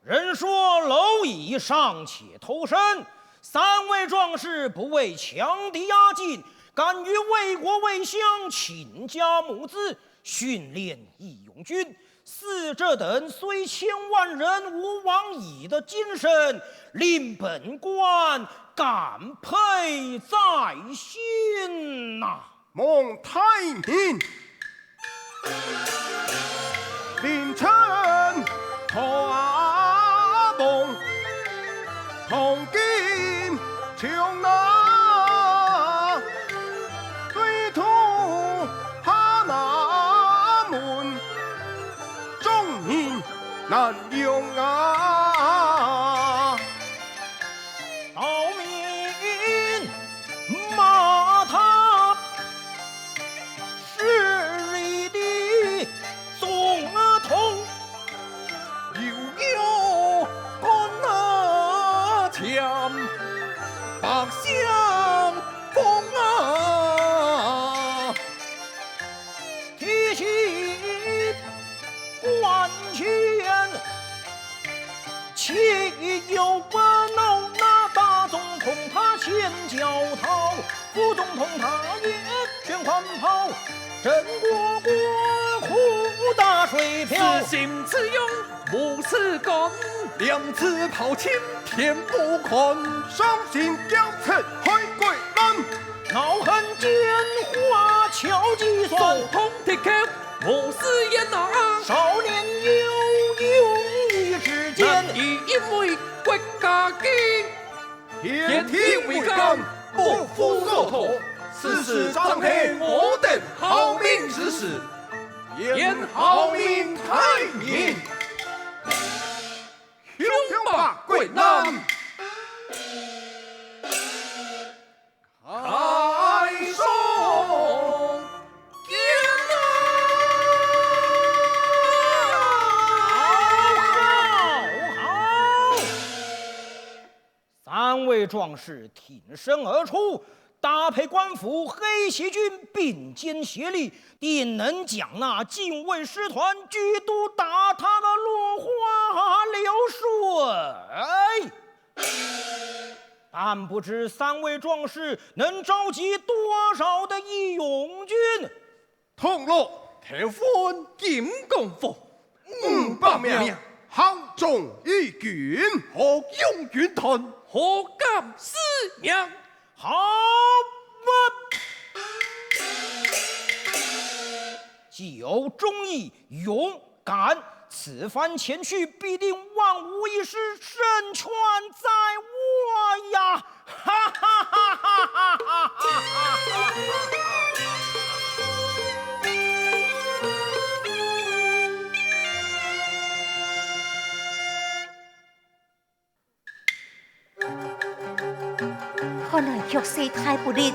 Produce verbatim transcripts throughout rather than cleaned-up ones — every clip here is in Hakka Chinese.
人说蝼蚁尚且偷生，三位壮士不畏强敌压境，敢于为国为乡倾家募资，训练义勇军。似这等虽千万人吾往矣的精神，令本官感佩在心呐。 望大人领情同行，同甘共苦，对渡下南门，壮志难容啊！ 道明马踏十里地，总统又有干那枪，百姓风啊！ 提起关前，岂有不恼那大总统他先教头，副总统他也先狂跑，整个国库大水漂。此心此勇无事干，两次炮chiến天不宽，伤心交出海归难，恼恨奸猾巧计算，总统的口 我是言啊，少年有勇一支箭，难以因为国家的天地为鑑，不负所托。此事正是我等效命之时，愿效命大人，雄霸国难。 开送见啊！好，好，好！三位壮士挺身而出，搭配官府黑旗军并肩协力，定能将那禁卫师团聚都打他个落花流水。 但不知三位壮士能召集多少的义勇军？铜锣、头份、金公服，五百名，五百名，好中义军，何用军团，何敢死命？好，我既有忠义、勇 敢，此番前去，必定万无一失，胜券在握呀！哈哈哈哈哈哈！看來局勢大不利，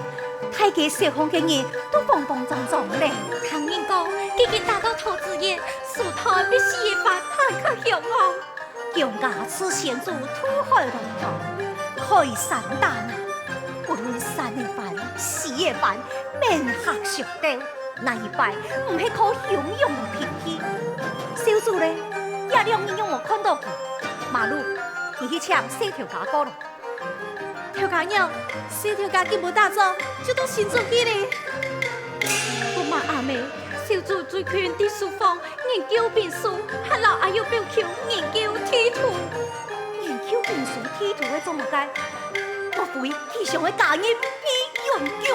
大街小巷个人都慌慌張張咧。聽人講，既經打到桃子園，輸到會死个番還較凶哦。強家自先祖渡海來到，開山打林，不論生个番、死个番，面黑手鬥。 哪一擺毋係靠雄勇个兵器？小主呢？這兩日仰無看到佢？馬路，你去請細頭家過來。頭家娘，細頭家今晡打早就到新竹去咧。駱馬阿姆，小主最近在書房研究兵書，還摎阿育表舅研究地圖。 研究兵書地圖係做麼个？莫非佢想愛加入義勇軍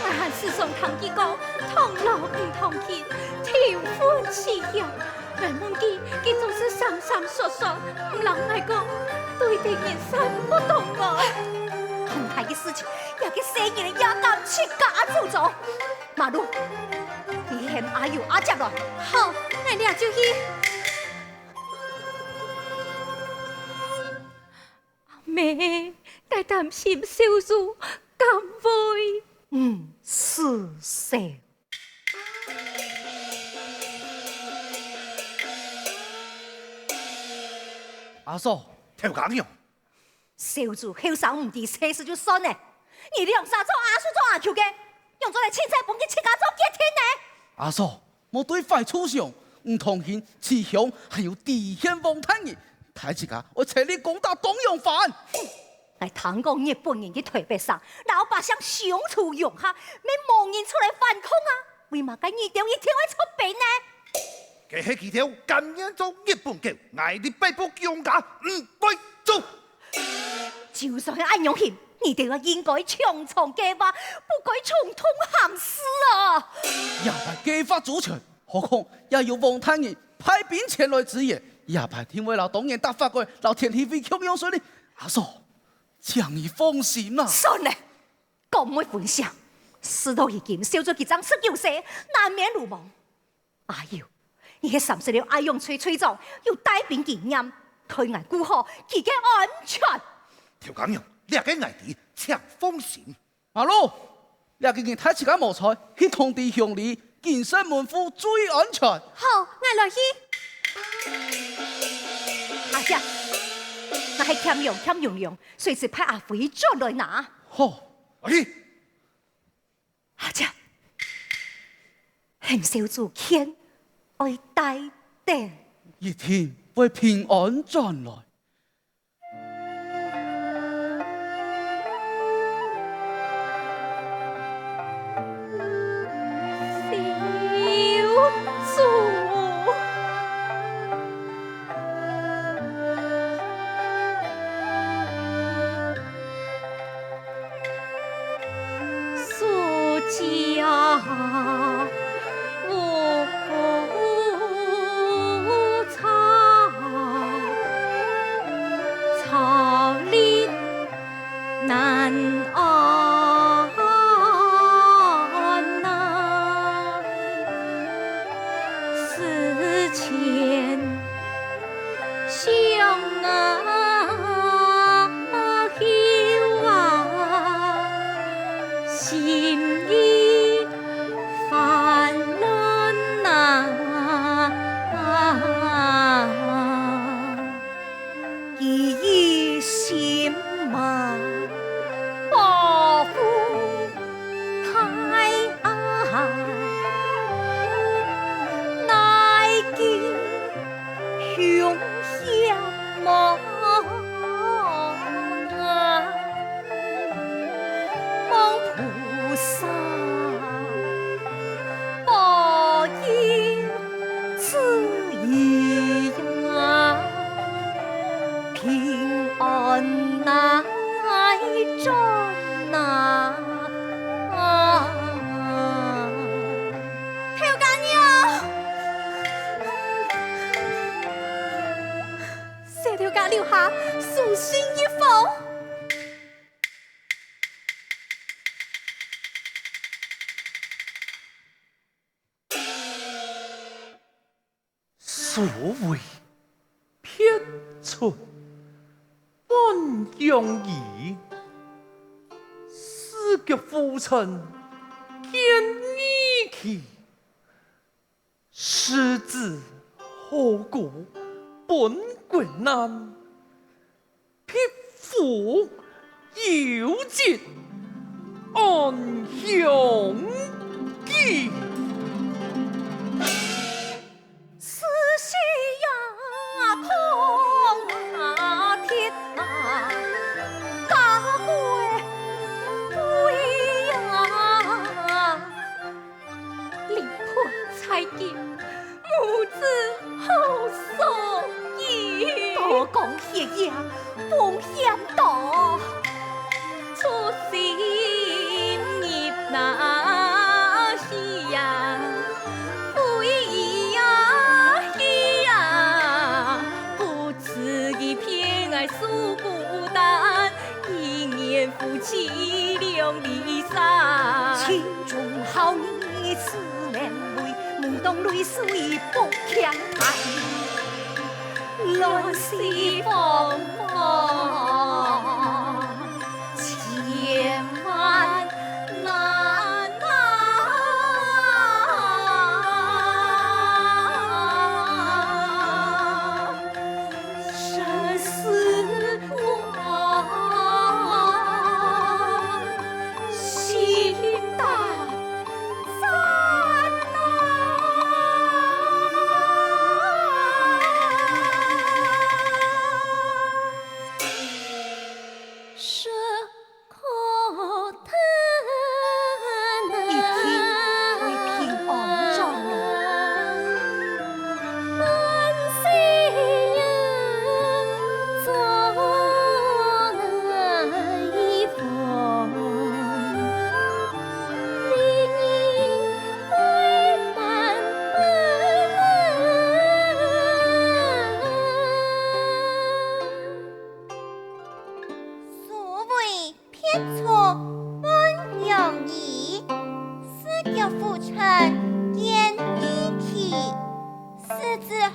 ？𠊎還時常聽佢講，同老毋同近，天昏地暗。𠊎問佢，佢總是閃閃縮縮，毋摎𠊎講，對敵人散播黨外。同大个事情，這个細人也敢自家主張。 馬路，你喊阿友阿姐來。好，𠊎這就去。擔心小主敢會……毋使愁。阿嫂，頭家娘， 小主後生毋知世事就算了，你兩儕做阿叔做阿舅个，仰做來凊彩分佢自家做決定呢？阿嫂，莫對壞處想，毋當興，徐鄉還有知縣王大人，大自家愛全力攻打當陽番。𠊎聽講日本人在臺北城，摎百姓相處融合，乜無人出來反抗啊！為麼个你兜一定愛出兵呢？該係佢兜甘願做日本狗，𠊎這北部強家毋會做。 就算係恁樣形，你兜也應該搶藏計畫，不該衝動行事啊！這擺計畫周全，何況也有王大人派兵前來支援，這擺定會摎當年打發過摎田喜輝共樣順利。阿嫂，請你放心啦。算了，講毋會分享，事到如今，小主佢正十九歲，難免魯莽。 阿友，你係三十六阿勇隊隊長，有帶兵經驗，代𠊎顧好佢个安全。頭家娘，這个𠊎知，請放心。阿魯，這个人大自家無在，去通知鄉里，謹慎門戶最安全。好，𠊎來去。阿姐，𠊎係欠糧欠糧糧，隨時派阿輝轉來拿。好。阿姨， 阿姐，向小主勸，愛帶等。一定會平安轉來。小主。 苏家无草，草林难安呐。思前 想啊后啊，心已烦乱呐。一心嘛，保护 太哀，乃见凶险亡啊！望菩萨保佑之意呀！ 平安来转啊！头家娘，小头家留下书信一封。 所謂別出半相宜，四腳烏塵見異期。失之何故，本國難。 匹夫有責，安鄉己。此事呀，痛啊，天啊，家国危呀！ 离别在今，母子何所依？刀光血影，风险大。初心入那溪呀，飞呀溪呀，不辞一片爱诉孤单。 一念夫妻两离散。情中好意似明媚，每当泪水不停埋，乱世风风。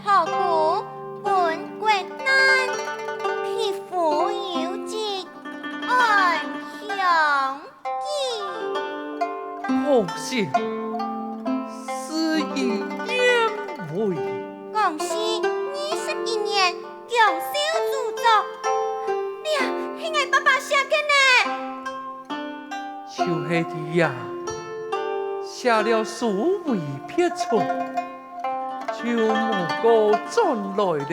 好古本國難，匹夫有責，安鄉。 好食，斯以燕為。光緒二十一年，光秀主作，這係𠊎爸爸寫个呢。就係佢啊，寫了所謂別出，就無過轉來咧。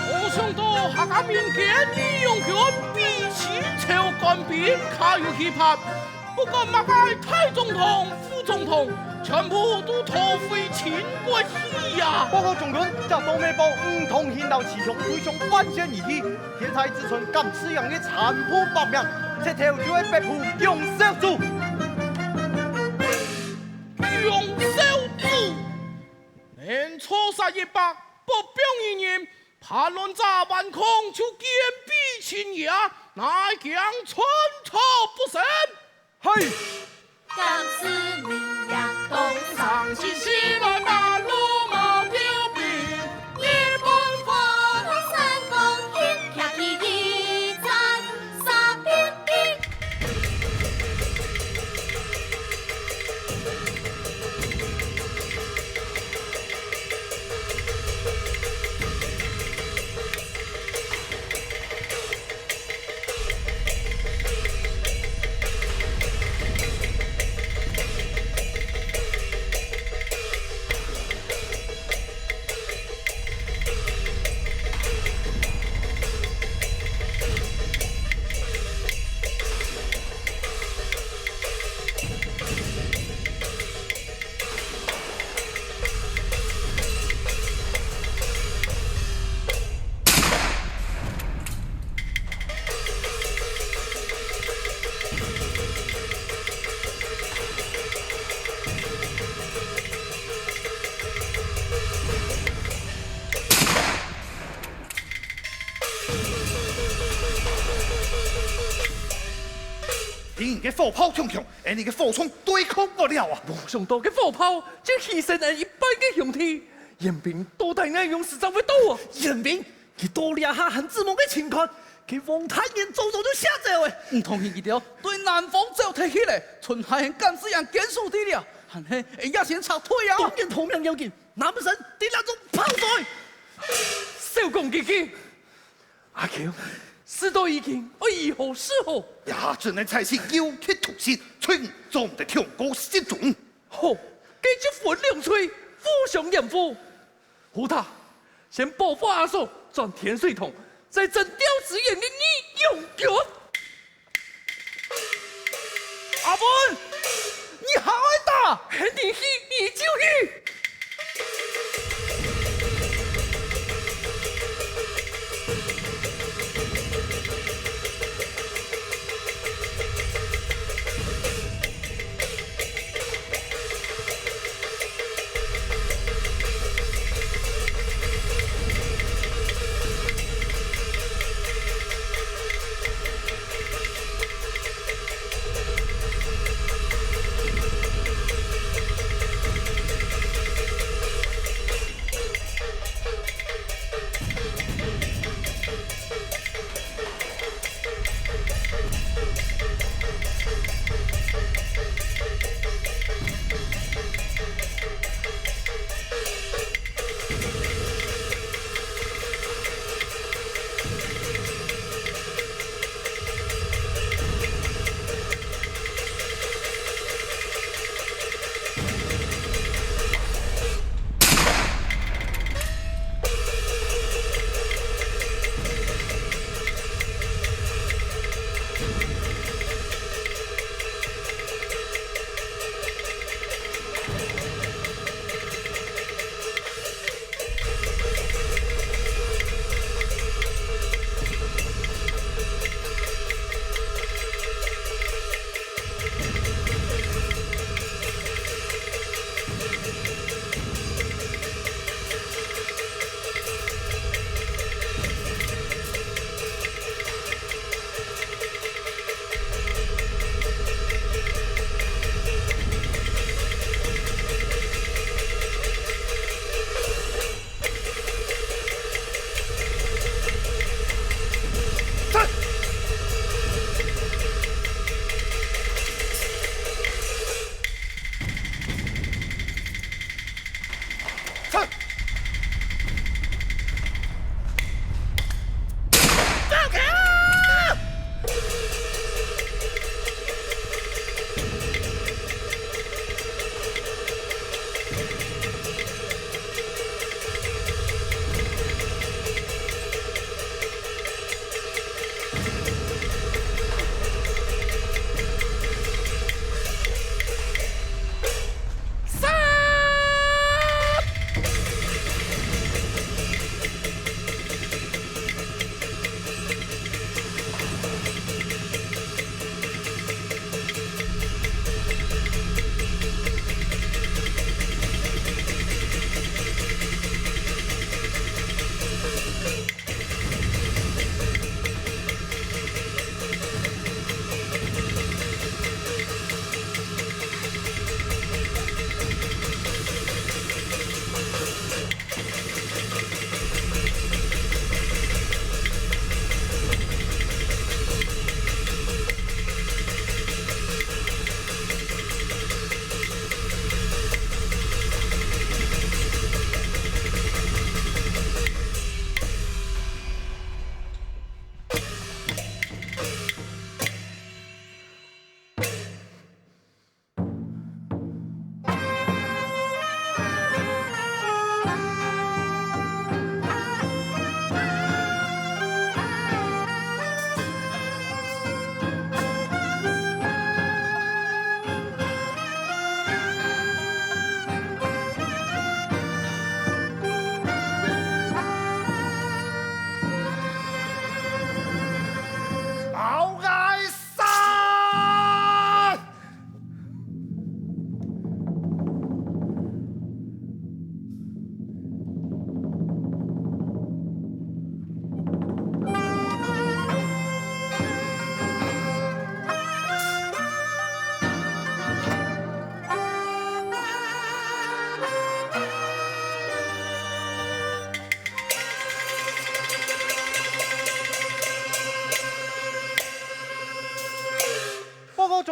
無想到客家民間義勇軍比清朝官兵較有氣魄，不管麼个大總統、副總統，全部都逃回清國去呀！報告將軍，這東北部毋同縣道持續對上犯線而去， 現在只剩監視營个殘部百名，賊頭就係北埔楊紹祖。楊紹祖，年初三一百，北平一人，叛亂者頑抗就堅壁清野，哪會驚寸草不生？ 嘿！監視民營東山，上前起來，八路無救兵，日本貨來山崗行，徛起一站三百兵。 敵人个火炮強強，𠊎等个火銃對抗毋了啊！無想到該火炮就犧牲𠊎一半个兄弟， 袁彬到底仰般時正會到啊？袁彬，佢到這下還指望个情況，該黃泰源早早就嚇走了。毋通去佢兜對南方走忒去了，賸害𠊎等監視營堅守在這，還係𠊎等也先撤退啊！當然逃命要緊，難不成在這種泡水？少講幾句。阿舅，事到如今，愛如何是好？這下只能採取有期徒刑，罪人總得通過釋放。 好，該一分兩罪，互相掩護。胡大，先保護阿嫂轉天水堂，再徵調支援个義勇軍。阿文，你還愛打？喊你去，你就去。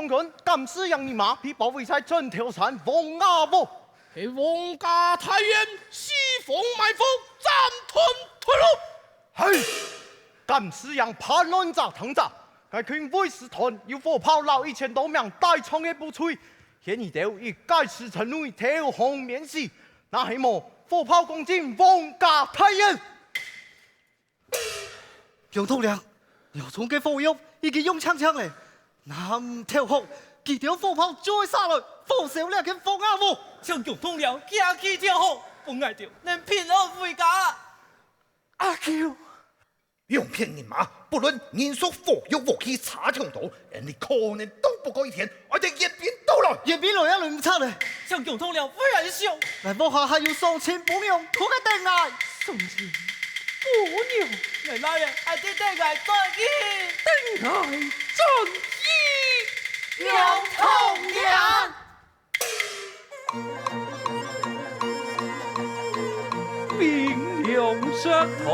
官，監視營人馬被包圍在轉頭山王家屋。係王家大院，四方埋伏，斬斷退路。係，監視營叛亂者聽著，該群衛士團有火炮摎一千多名帶傷个部隊，勸佢兜一介時陣內投降免死，若係無，火炮攻進王家大院。 楊統領，廖聰个火藥已經用淨淨咧，若毋投降，佢兜火炮就會射來，火燒這間王家屋。請楊統領遽遽投降，分𠊎兜能平安回家。阿舅，兩片人馬，不論人數、火藥、武器差強多，𠊎俚可能擋毋過一天，愛等援兵到來。援兵來也來毋掣咧。請楊統領為𠊎想。𠊎屋下還有雙親餔娘，同𠊎等𠊎。雙親餔娘，𠊎來咧，愛等𠊎轉去。等𠊎轉去。楊統領。 冰涼石痛，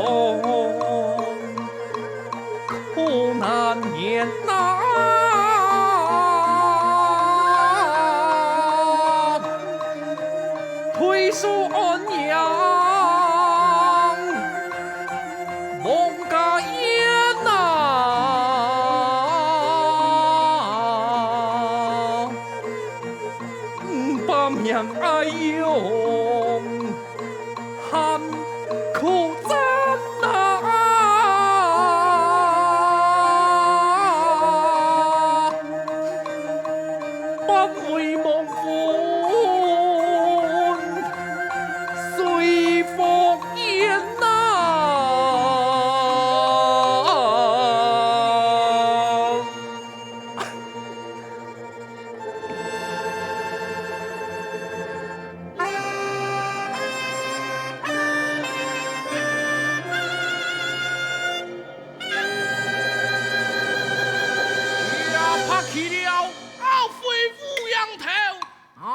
苦難言難。退守安陽， 王家園啊，百年哀榮，艱苦艱難，百味黃昏。 水覆煙呐。呀，拍起了，懊悔烏羊頭！ 啊！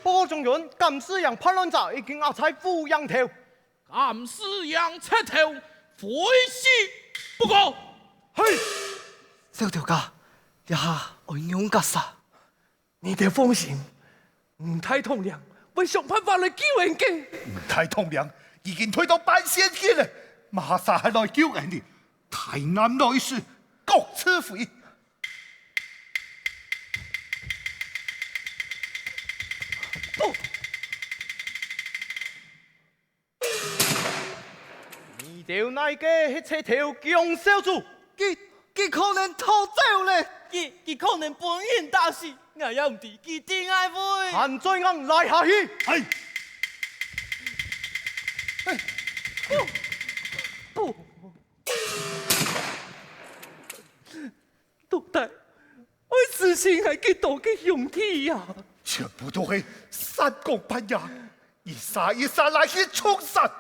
報告將軍，監視營叛亂者已經壓在烏羊頭。 監視營賊頭，非死不可。係。小頭家，這下愛仰結煞？你兜放心，吳大統領會想辦法來救𠊎兜个。吳大統領已經退到半仙境了，麼儕還來救𠊎兜？大難來時，各自飛。不！ 你兜哪個係賊頭姜紹祖？佢，佢可能逃走了。佢，佢可能分人打死，𠊎也毋知佢在哪位。還在硬賴下去！係。哎，不，不。 到底愛自細係幾多个兄弟呀？全部都係三更半夜，一儕一儕拉去銃殺。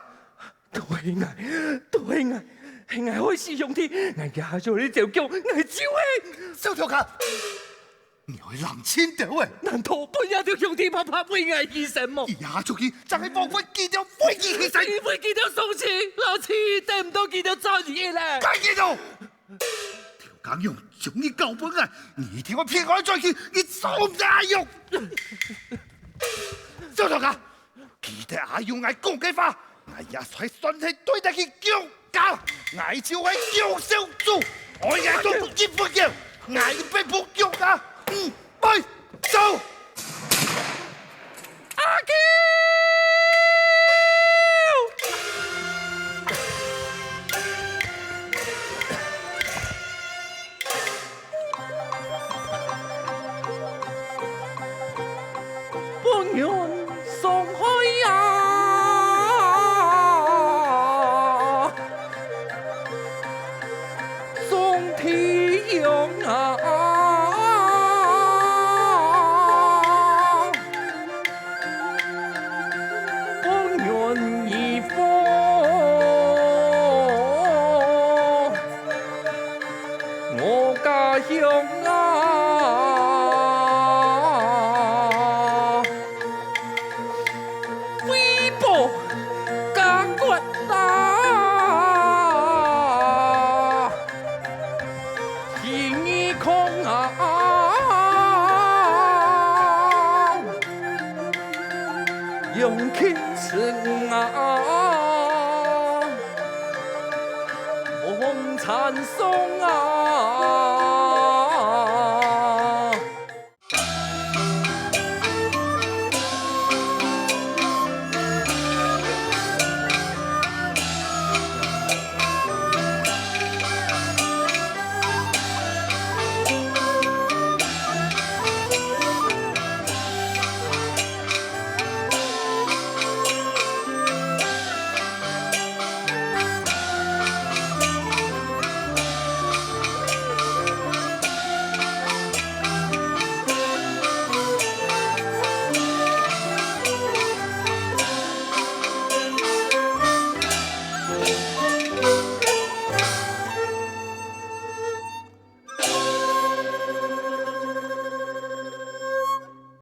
都係𠊎，都係𠊎，係𠊎害死兄弟，𠊎這下就去招供，𠊎就係！小頭家，你愛冷靜兜仔！難道分這兜兄弟白白為𠊎犧牲無？你這下出去，正係枉費佢兜為你犧牲！因為佢兜傷心，老弟，等毋到佢兜轉去了！該佢兜！ 頭家娘將你交分𠊎，你一定愛騙𠊎轉去，你做毋得恁樣！小頭家，記得阿勇𠊎講个話，𠊎也算係對得起國家，𠊎就係國小主，愛𠊎做一分錢，𠊎一定報國家，嗯，拜，走！ 阿嬌！分人傷害啊！ 中天陽啊，不願意放我家鄉啊！ 為保家國啊，心已空啊，用情深啊，望參詳啊。